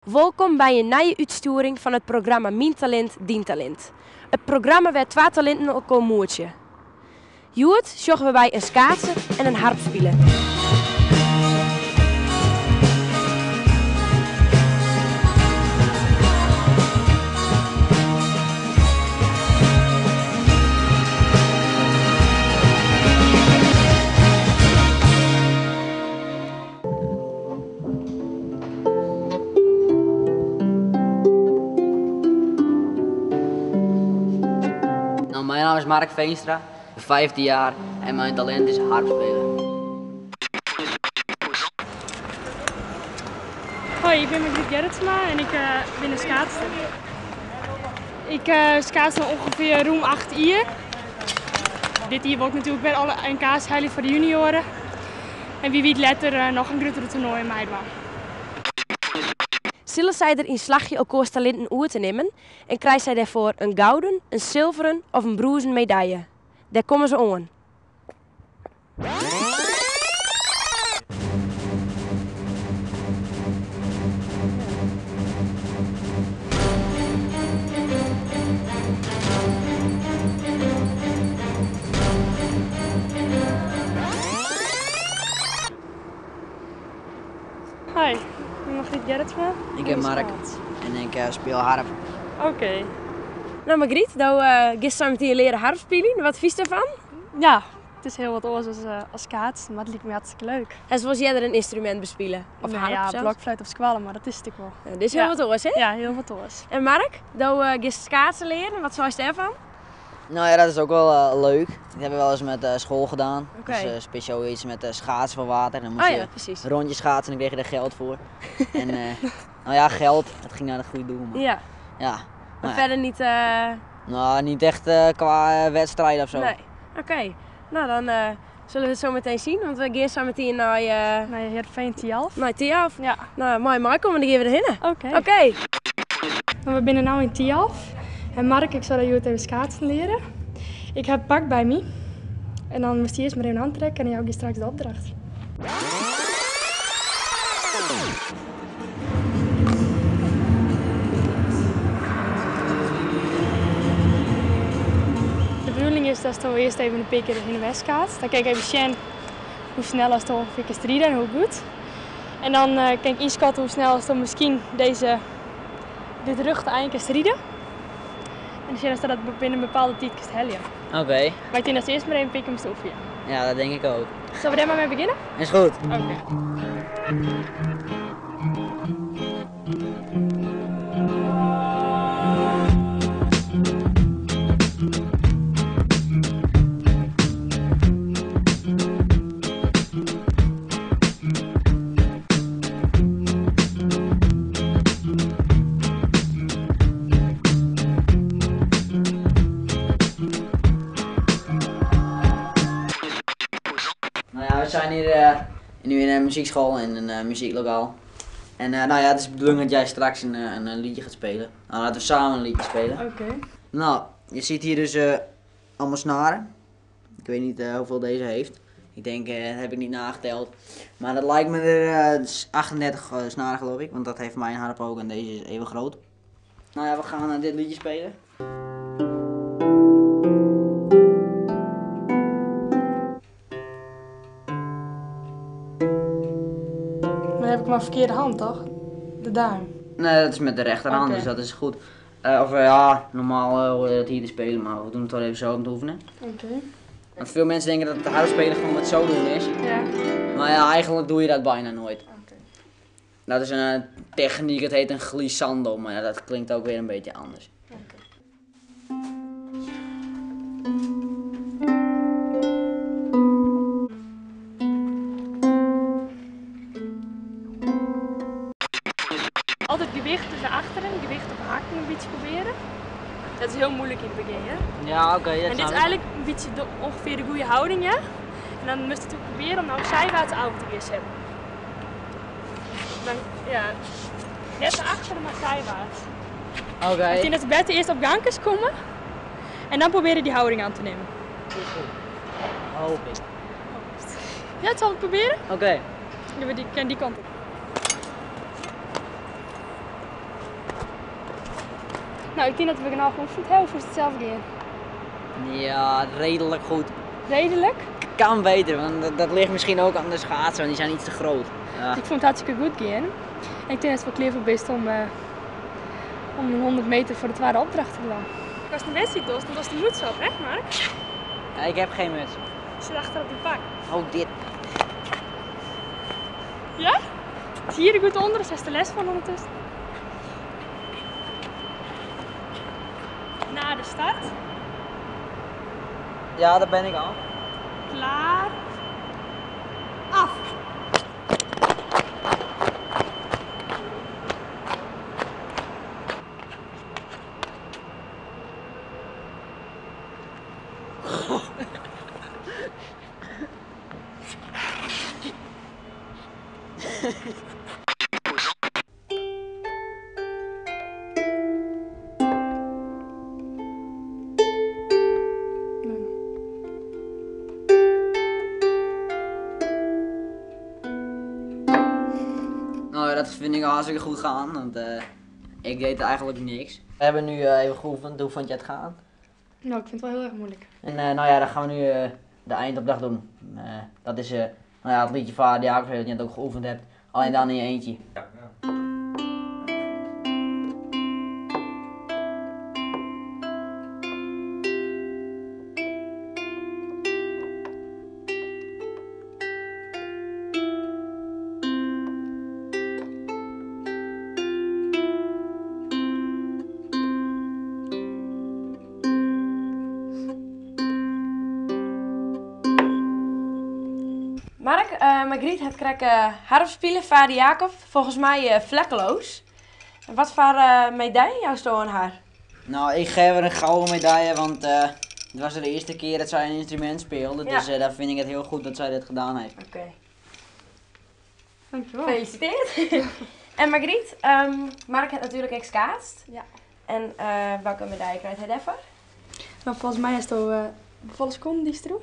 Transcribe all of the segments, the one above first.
Wolkom by in nije útstjoering fan it programma Myn Talint, Dyn Talint. It programma wêr't twa talinten elkoar moetsje. Hjoed sjogge we by in skaatser en in harpspiler. Nou, mijn naam is Mark Veenstra, 15 jaar en mijn talent is harpspelen. Hoi, ik ben Margriet Gerritsma en ik bin in skaatster. Ik skaats no ûngefear rûm 8 jier. Dit jier wol ik natuerlik wer alle NK's helje foar de junioaren. En wie wit letter noch in gruttere toernoai meidwaan. Sille sy der yn slagje elkoars talinten oer te nimmen en krije sy dêrfoar in gouden, in silveren of in brûnzen medaille? Dêr komme se oan. Hoi, ik ben Margriet Gerritsma. Ik ben Mark en ik speel harp. Oké. Nou Margriet, do giest sa metien learen harpspyljen. Wat fynst derfan? Ja, it is hiel wat oars as kaatsen, mar it liket my hartstikke leuk. Hast wolris earder in ynstrumint bespile? Of Nee, harp ja, sels? blokfluit op skoalle, mar dat is it ek wol. Ja, dit is hiel wat oars, hè? Ja, hiel wat oars. En Mark, do giest skaatsen learen, wat seist dêrfan? Nou ja, dat is ook wel leuk. Dat hebben we wel eens met school gedaan. Oké. Dus speciaal iets met schaatsen voor water. Dan moest Oh je ja, precies. rondjes schaatsen en dan kreeg je er geld voor. En nou ja, geld, dat ging naar het goede doel. Maar Ja. Ja. Maar Nou ja. verder niet, Nou, niet echt qua wedstrijd of zo. Nee, oké. Nou, dan zullen we het zo meteen zien, want we gaan zo meteen naar Naar Heerenveen Thialf. Naar Thialf. Ja. Nou, mooi Marco, want dan gaan we erheen. Oké. Oké. Nou, we zijn nu in Thialf. En Mark, ik zal jou even schaatsen leren. Ik heb pak bij me. En dan moest je eerst maar even aantrekken en dan jou ik straks de opdracht. De bedoeling is dat we eerst even een paar keer in de west kaatst. Dan kijk ik even zien hoe snel als het ongeveer is rijden en hoe goed. En dan kan ik inschatten hoe snel als het misschien dit rug te eind is rijden. En dan zie je dat binnen een bepaalde tijd kan helpen. Oké. Maar ik denk dat ze eerst maar even pikken moesten oefenen. Ja, dat denk ik ook. Zullen we daar maar mee beginnen? Is goed. Oké. We zijn hier nu in een muziekschool, in een muzieklokaal. En het is de bedoeling dat jij straks een liedje gaat spelen. Nou, laten we samen een liedje spelen. Oké. Je ziet hier dus allemaal snaren. Ik weet niet hoeveel deze heeft. Ik denk, dat heb ik niet nageteld. Maar dat lijkt me er 38 snaren geloof ik, want dat heeft mijn harp ook en deze is even groot. We gaan dit liedje spelen. Maar dan heb ik maar verkeerde hand, toch? De duim. Nee, dat is met de rechterhand, Oké. dus dat is goed. Of ja, normaal hoor je dat hier te spelen, maar we doen het wel even zo om te oefenen. Oké. Want veel mensen denken dat het harpspelen gewoon met zo doen is. Ja. Maar ja, eigenlijk doe je dat bijna nooit. Oké. Dat is een techniek, het heet een glissando, maar ja, dat klinkt ook weer een beetje anders. Oké. Altijd gewicht tussen achteren, gewicht op hakken een beetje proberen. Dat is heel moeilijk in het begin, hè? Ja, oké, dat En dit snap is ik. eigenlijk een beetje ongeveer de goede houding, hè? En dan moet je natuurlijk proberen om nou zijwaarts af te gaan zetten. Dan, ja, net naar achteren, maar zijwaarts. Oké. Ik denk dat de beter eerst op gang is komen en dan proberen die houding aan te nemen. Hoop ik. Ja, het zal ik proberen. Oké. Ja, die, kan die kant op. Nou, ik tink dat we genôch oefend ha. Hoe fûnst it sels gean? Ja, redelijk goed. Redelijk? Kan beter, want dat, dat ligt misschien ook aan de schaatsen, want die zijn iets te groot. Ja. Ik fûn it hartstikke goed gean. En ik tink datst wol klear foar bist om, uh, om in 100 meter foar de twadde opdracht te dwaan. Ast in wedstriid dochst, dan dochst de muts op, hè Mark? Ja, ik heb geen muts. Sit achter op dyn pak. Oh, dit. Ja? It hier der goed ûnder, hast der lêst fan ûndertusken? Nei de start. Ja, daar ben ik al. Klaar. Af. Nou, dat vind ik hartstikke goed gaan, want uh, ik deed eigenlijk niks. We hebben nu uh, even geoefend. Hoe vond je het gaan? Nou, ik vind het wel heel erg moeilijk. En uh, nou ja, dan gaan we nu de eindopdracht doen. dat is nou ja, het liedje van Jacobs dat je net ook geoefend hebt. Alleen dan in je eentje. Ja. Mark, Margriet hat krekt uh, harpspile, Vader Jacob, volgens mij uh, vlekkeloos. Wat voor medaille jousto oan har? Nou, ik geef haar een gouden medaille, want het was de eerste keer dat zij een instrument speelde. Ja. Dus daar vind ik het heel goed dat zij dit gedaan heeft. Oké. Okay. Dankjewel. Gefeliciteerd. En Margriet, um, Mark heeft natuurlijk ek skaatst. Ja. En welke medaille krijgt hij daarvoor? Nou, volgens mij is het al hoeveel seconden die stroer?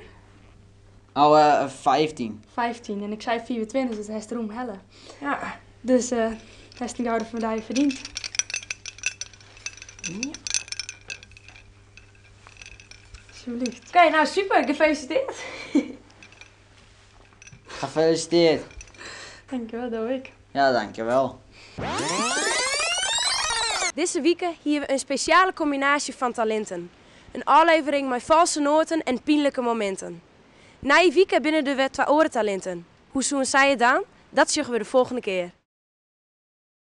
Oh, 15. 15 en ik zei 24, dus hij is erom helle. Ja. Dus hij is een gouden medaille verdiend. Ja. Alsjeblieft. Oké, okay, nou super, gefeliciteerd. Gefeliciteerd. Dankjewel, dat doe ik. Ja, dankjewel. Deze week hier een speciale combinatie van talenten. Een aflevering met valse noten en pijnlijke momenten. Na je week binnen de wet twee orentalenten. Hoe zoen zij het dan? Dat zeggen we de volgende keer.